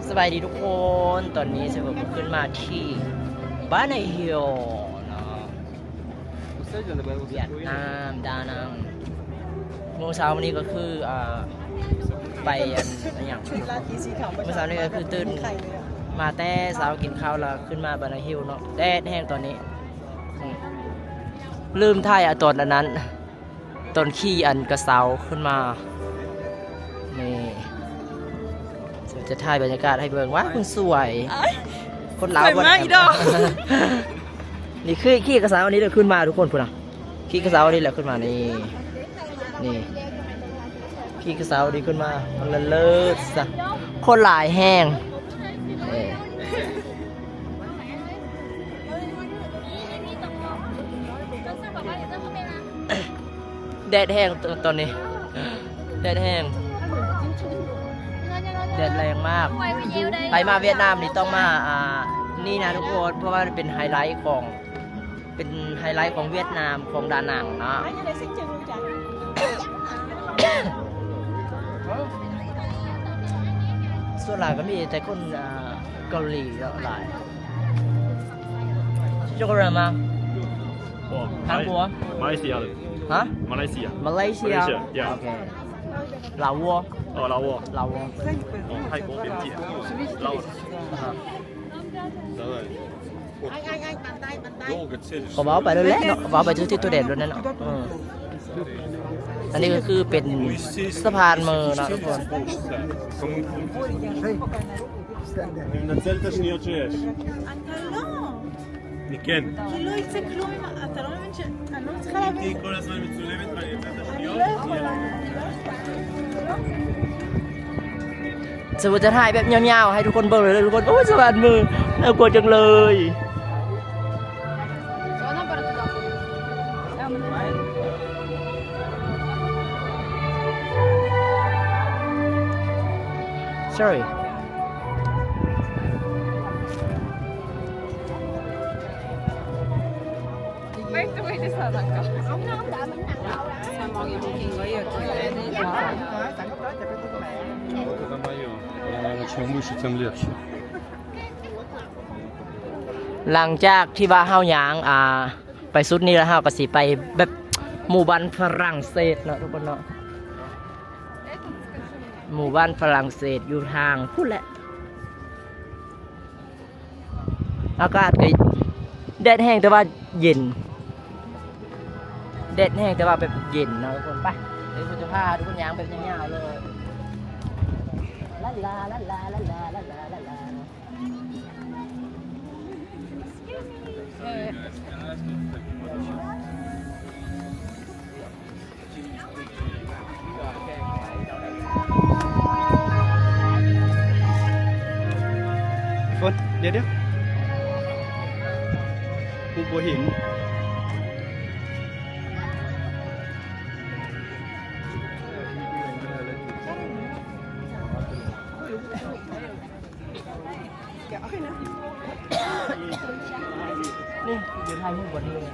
ສະບາຍດີທຸກຄົນ ຕອນນີ້ເຊີນເບິ່ງຂຶ້ນມາທີ່ບານາຮິວເນາະ ຫວຽດນາມ ດານັງ. ມື້ເຊົ້ານີ້ກໍຄື ອ່າ ໄປອັນ ອັນຫຍັງ ມື້ເຊົ້ານີ້ກໍຄືຕື່ນມາແຕ່ເຊົ້າ ກິນເຂົ້າແລ້ວຂຶ້ນມາບານາຮິວເນາະ ແດດແຮງຕອນນີ້ ອືມ ລືມຖ່າຍ ອາ ຕອນອັນນັ້ນ ຕອນຂີ່ອັນກະເຊົາຂຶ້ນມາ ນີ້ ຈະຖ່າຍບັນຍາກາດໃຫ້ເບິ່ງ ວ້າ ຄົນສວຍ ຄົນລາວ ສວຍມາກອີດອກ ນີ້ຄືຂີ່ກະເຊົານີ້ເດີ ຂຶ້ນມາທຸກຄົນ ພຸ້ນນະ ຂີ່ກະເຊົານີ້ແຫຼະຂຶ້ນມາ ນີ້ ນີ້ ຂີ່ກະເຊົານີ້ຂຶ້ນມາ ມັນລະເລີດຊະ ຄົນຫຼາຍແຮງ ເອີ. ແດດແຮງຕ- ຕອນນີ້ ແດດແຮງ ແດດແຮງມາກ ໃຜມາຫວຽດນາມນີ້ຕ້ອງມາ ອ່າ ນີ້ນະທຸກຄົນ ເພາະວ່າເປັນໄຮໄລຂອງ ເປັນໄຮໄລຂອງຫວຽດນາມ ຂອງດານັງເນາະ ສ່ວນຫຼາຍກໍມີແຕ່ຄົນ ອ່າ ເກົາຫຼີເນາະ ຫຼາຍ. ຈະກະມາ 我 韩国 马来西亚的 ຮະ 马来西亚 Malaysia Malaysia yeah ໂອເຄ ລາວ ອໍ ລາວ ລາວ 哦泰国边界老 ก็เว้าไปโลดแหละเนาะ เว้าไปทุกที่ทุกแดนโลดนั่นเนาะ เออ อันนี้ก็คือเป็นสะพานมือเนาะทุกคน Ni ken? כי לא יצא כלום אם אתה לא מבין שאני לא מצליחה להבין. הייתי כל הזמן מצולמת ואני נותנת לה שניות. אני לא יכולה. สมมุติจะถ่ายแบบยาวๆ ให้ทุกคนเบิ่งเลยนะทุกคน โอ้ย สะพานมือ น่ากลัวจังเลย Sorry. หลังจากที่ว่าเฮาย่าง อ่า ไปสุดนี้แล้ว เฮาก็สิไปแบบหมู่บ้านฝรั่งเศสเนาะทุกคนเนาะ หมู่บ้านฝรั่งเศสอยู่ทางพุ้นแหละ อากาศก็แดดแฮงแต่ว่าเย็น แดดแฮงแต่ว่าแบบเย็นเนาะทุกคน ไป เดี๋ยวผมจะพาทุกคนย่างแบบยาวๆ เลย ลาลา ลาลา ลาลา ลาลา ลาลา เออ ฝน เดี๋ยวๆ กูบ่เห็น นี่ ยืนถ่ายรูปบนนี้เลย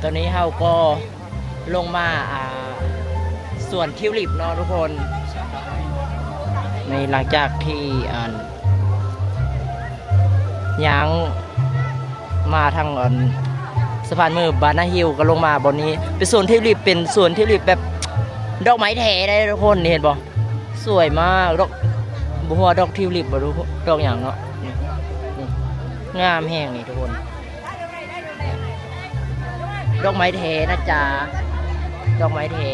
ตอนนี้เฮาก็ลงมา อ่า สวนทิวลิปเนาะทุกคน นี่หลังจากที่ อ่า ย่างมาทาง อ่า สะพานมือบานาฮิล ก็ลงมาบ่อนนี้ เป็นสวนทิวลิป เป็นสวนทิวลิปแบบดอกไม้แท้ได้ทุกคน นี่เห็นบ่ สวยมาก ดอก บ่ฮู้ว่าดอกทิวลิปบ่ ดอกหยังเนาะ นี่ นี่ งามแฮงนี่ทุกคน ดอกไม้แท้นะจ๊ะ ดอกไม้แท้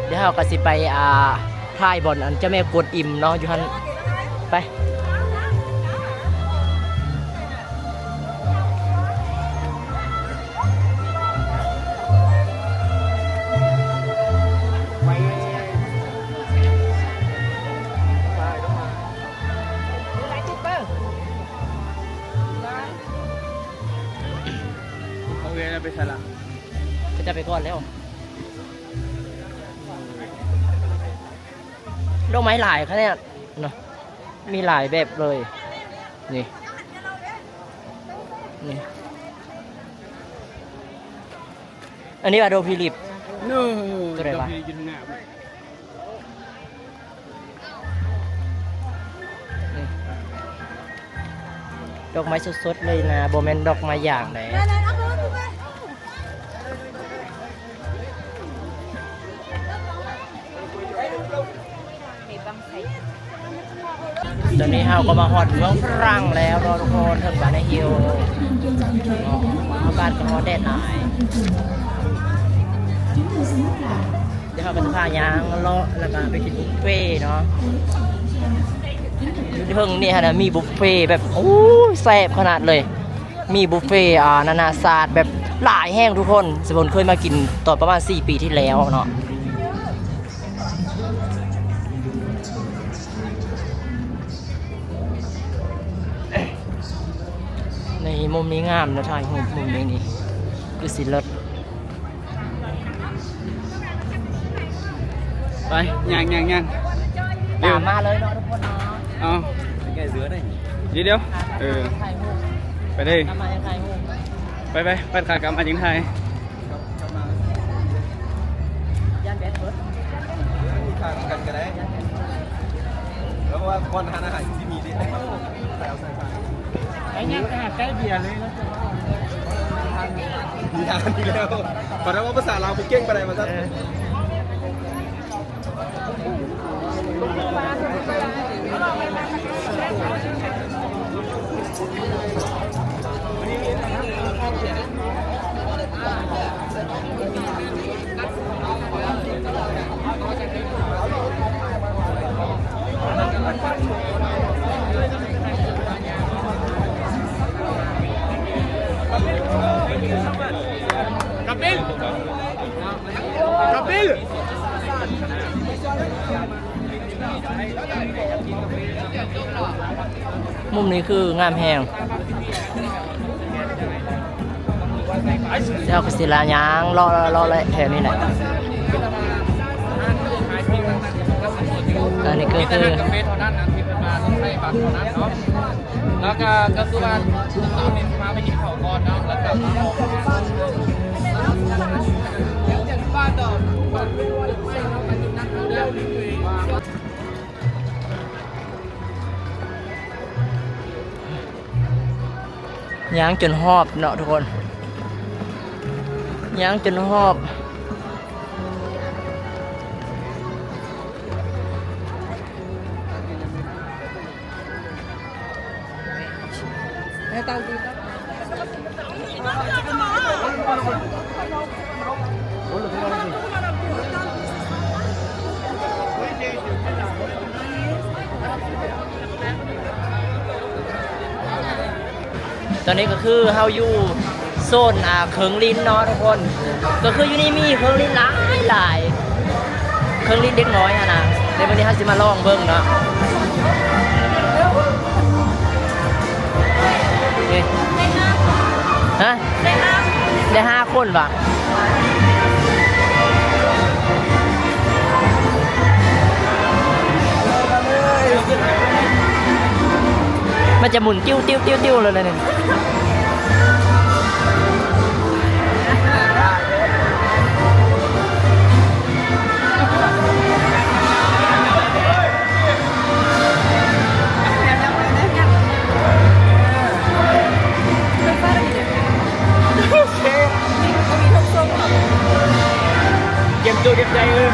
เดี๋ยวเฮาก็สิไป อ่า ถ่ายบ่อนอันเจ้าแม่กวนอิมเนาะ อยู่หั่น ไป ไลฟ์ติดเบอร์ ไลฟ์ ເວລາໄປໃສລະ? ເຂົາເຈົ້າໄປກ່ອນແລ້ວ. ດອກໄມ້ຫຼາຍຂະໜາດເນາະ ມີຫຼາຍແບບເລີຍ. ນີ້ ນີ້ ອັນນີ້ວ່າດອກທິວລິບ. ໂອ້ ໂຕໃດວະ? ດອກທິວລິບຢູ່ທາງໜ້າ. ນີ້ ດອກໄມ້ສົດໆເລີຍນະ ບໍ່ແມ່ນດອກໄມ້ຢາງເດ້. ຕອນນີ້ເຮົາກໍມາຮອດເມືອງຝຣັ່ງແລ້ວເນາະທຸກຄົນ ເຖິງບ້ານນາຫິວເນາະ. ອາກາດກໍຮ້ອນ ແດດຫຼາຍ. ດຽວເຮົາກໍຈະພາຍ່າງເລາະ ແລ້ວກໍໄປກິນບຸບເຟເນາະ. ຢູ່ເທິງນີ້ຫັ້ນນະ ມີບຸບເຟແບບ ໂອ້ຍ ແຊບຂະໜາດເລີຍ. ມີບຸບເຟ ອາ ນານາຊາດແບບຫຼາຍແຮງທຸກຄົນ. ສະໂພນເຄີຍມາກິນຕອນປະມານສີ່ປີທີ່ແລ້ວເນາະ. ໃນມຸມນີ້ງາມເນາະ ຖ່າຍຮູບມຸມນີ້ນີ້ ຄືຊິເລີດ. ໄປ ຍ່າງໆໆ ຕາມມາເລີຍເນາະທຸກຄົນເນາະ. ເອົາ ດຽວໆ ເອີ ໄປເລີຍ ໄປໄປ ໄປຂາກັບມາຈຶ່ງຖ່າຍ. ຢ້ານແບດເບິດ ມີທາງກັນກໍໄດ້ ເພາະວ່າບ່ອນຮ້ານອາຫານຊິມີເດ້. ໄປຍ່າງໄປຫາໃກ້ເບຍເລີຍ ແລ້ວຈະເວົ້າ ມີທາງນີ້ແລ້ວ ບັດວ່າພາສາລາວບໍ່ເກັ່ງປານໃດວ່າຊັ້ນ. ເອີ ກາເບລ ກາເບລ ມຸມນີ້ຄືງາມແຮງ. ແລ້ວກໍຊິລາຍ່າງເລາະ ເລາະ ເລາະແຖວນີ້ແຫຼະ. ອັນນີ້ກໍຄື ກາເຟເທົ່ານັ້ນນະ ທີ່ເພິ່ນວ່າຕ້ອງໃຊ້ບັດເທົ່ານັ້ນເນາະ. ແລ້ວກໍ ກໍຄືວ່າຕອນນີ້ພາໄປກິນເຂົ້າກ່ອນເນາະ ແລ້ວກໍມາອອກ ຍ່າງຈົນຮອບເນາະທຸກຄົນ ຍ່າງຈົນຮອບ. ຕອນນີ້ກໍຄືເຮົາຢູ່ໂຊນ ອ່າ ເຄື່ອງຫຼິ້ນເນາະທຸກຄົນ ກໍຄືຢູ່ນີ້ມີເຄື່ອງຫຼິ້ນຫຼາຍໆ ເຄື່ອງຫຼິ້ນເດັກນ້ອຍຫັ້ນນະ. ດຽວມື້ນີ້ເຮົາຊິມາລອງເບິ່ງເນາະ. ນີ້ ຮະ? ໄດ້ຫ້າຄົນຫວາ? ມັນຈະໝູນຕິວໆໆໆເລີຍນະນີ້. ກຽມໂຕກຽມໃຈເອີຍ.